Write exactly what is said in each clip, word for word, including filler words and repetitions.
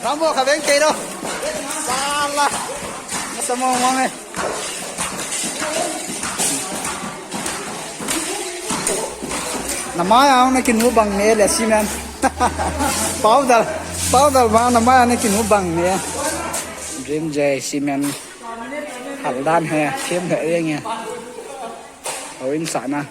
Rambo kha veng kei lo. Sala. Masa mo mo me. Namai ang na kinu bang ne le cement. Powder, powder ba namai ang na kinu bang ne. Dream J cement. Hal dan he, thim he, eng he. Houin sahna.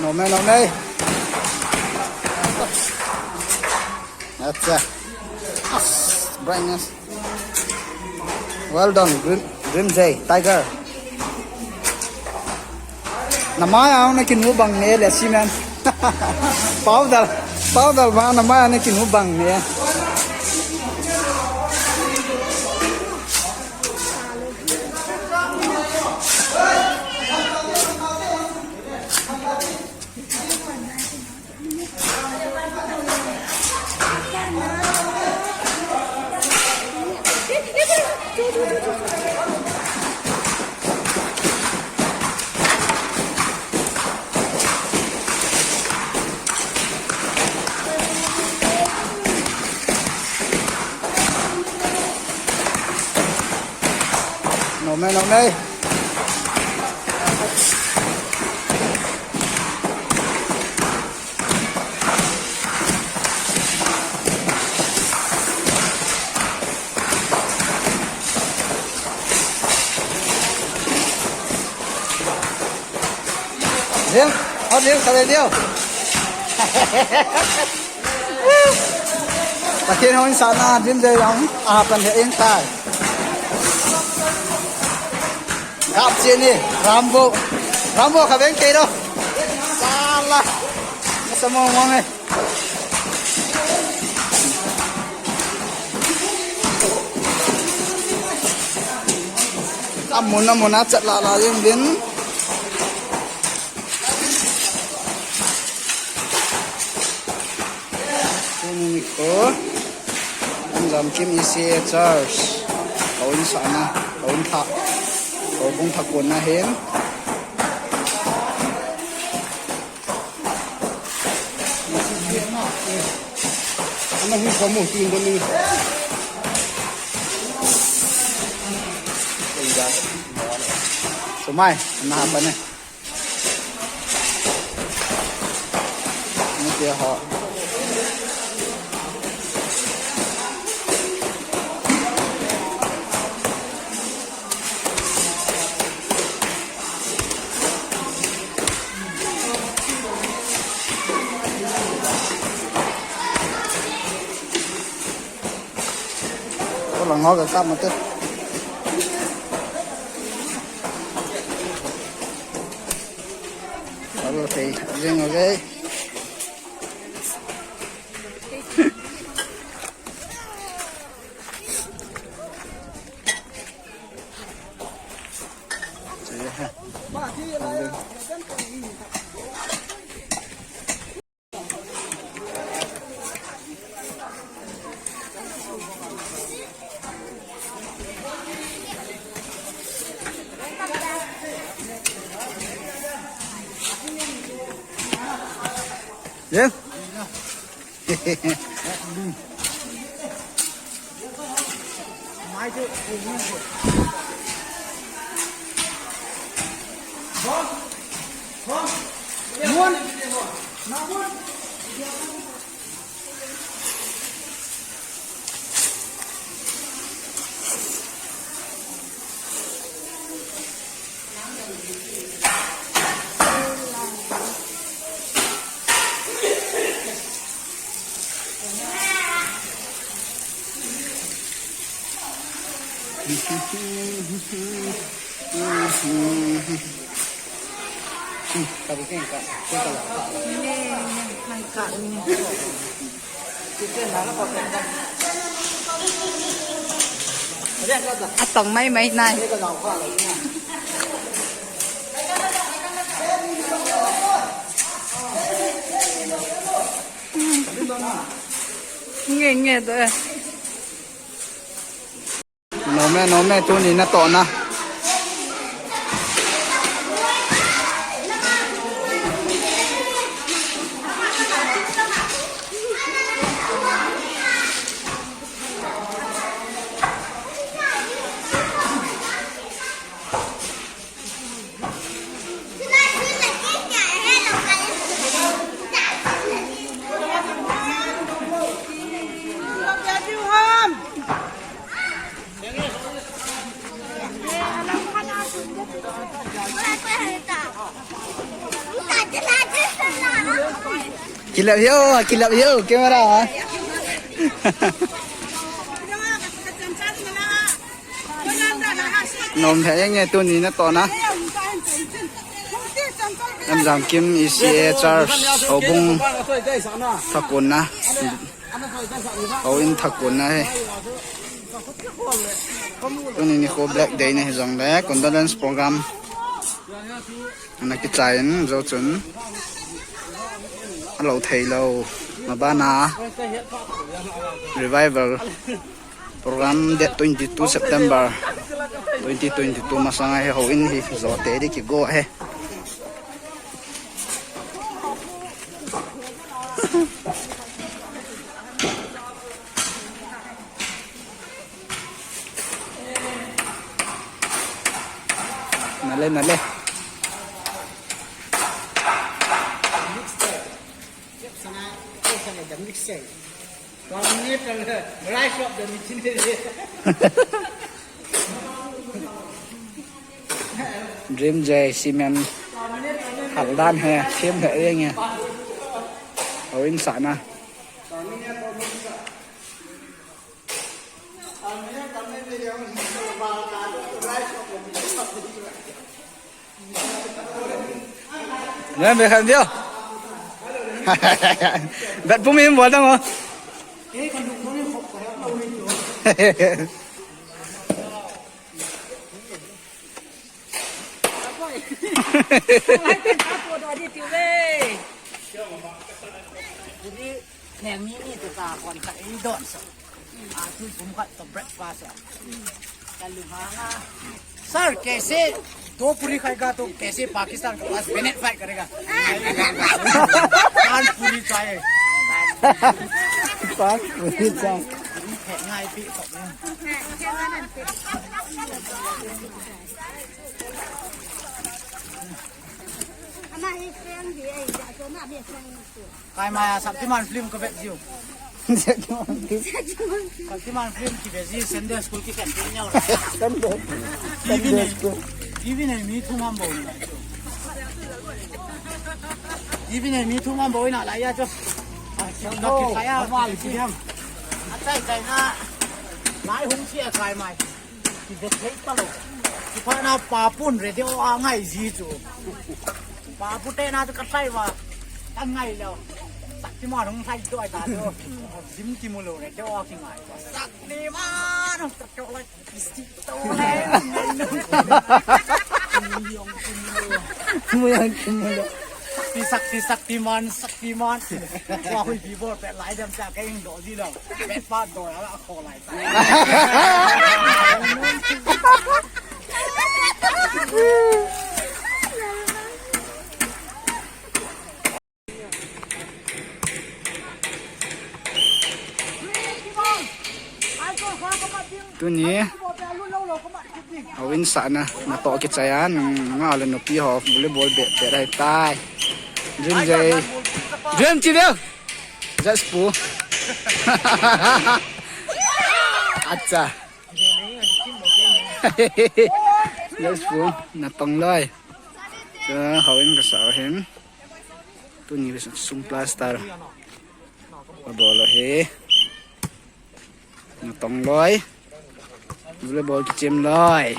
Nomei, nomei. Acha. As, brightness. Well done, Dream, Dream J, Tiger. Namai ang na kinu bang ne le cement. Powder, powder ba namai ang na kinu bang ne. Nomei, nomei. Ding, o ding, sabe ding. Pathen houin sahna, Dream J jong, a pan he in tai. Gap chini, Rambo. Rambo kha veng kei lo. Sala. Masa mo mo me. Amun, amun a chat la la jeng din. Tuni nikho, Lamjam Kim E C A Church, houin sahna, houin thah, houbung thah konna hin. Ana hui kamu tin doni. Sumai, ana apa ne? Ni ke ho. Ko lang ho ka kap mate. Alo, okay. Jeng, okay. Yes. Atong mai mai nai. Nge nge de. Nome, nome, tuni natohna. Kilap hiu, kilap hiu, camera, ha? Nom he nge tuni natohna. Lamjang Kim E C A Church, Houbung thakonna. Houin thakonna he. Tuni nikho Black Day na hijongle, condolence program ana kichai in, jou chun. Alou thei lou. Mabana revival program date twenty-two September twenty twenty-two masanga hi houin hi jote di kigo he. Nale, nale. Mixer. Yes, sana, sana the mixer. Terminator, Rise of the Machine. Dream J Cement. Haldan he, thim he, yeng he. Houin sahna. Nang be khan dio. Bat pum im bol dang o. Neng ni ni tu ka kon ka i don so. A tu pum ka to breakfast. Ka lu ha nga. Sir, kaise do puri khai ga to kaise Pakistan ka paas minute fight karega. Paan puri chahiye. Paan puri chahiye. Puri khai ngai pi to. Ama hi friend hi ai ja to na mi friend. Kaimai a Shaktiman film kavet jiu. Shaktiman film. Shaktiman film kivet ji Sunday school ki canteen neo la. Sunday. T V nei. T V nei mi thum ham bou na. T V nei mi thum ham bou na la ya jo. A, Shaktiman film. Achai chai na. Lai hung chi a kaimai. Kivet thei talou. Kipana papun radio a ngai ji chu. Papu te na chu ka tlai va. Ka ngai lou. Shaktiman hung tlai doh ta chu. Jim kimu lou radio a kingai. Shaktiman hung tlai doh lai. Isti to lai. Mu yang kimu lou. Shakti, Shakti, Shaktiman, Shaktiman. Wa hui bi bol pet lai dem cha ka ing doh ji lou. Pet pa doh la kho lai. Tuni houin sahna natoh kichai a, nungah le nupi ho volleyball beh beh ahitai. Dream J. Dream J. Jaspu. Acha. Jaspu, natong loi. Chu houin kasah u ahin. Tuni sum plaster. Kabol u ahi. Natong loi. Volleyball kichem loi.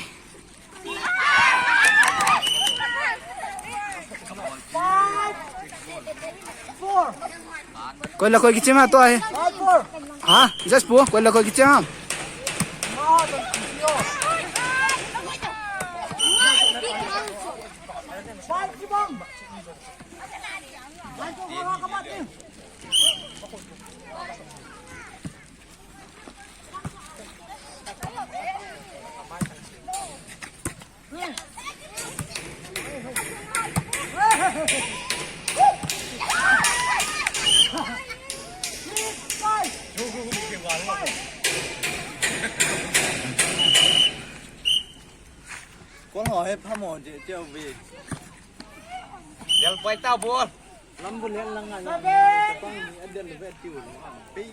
Koi le koi kichem ham tua hi. Ha? Jaspu, koi le koi kichem ham? He phamo je che ve. Del pai ta bol. Lam bol len lang nga. Tapang ni adel ve tiu. Pe.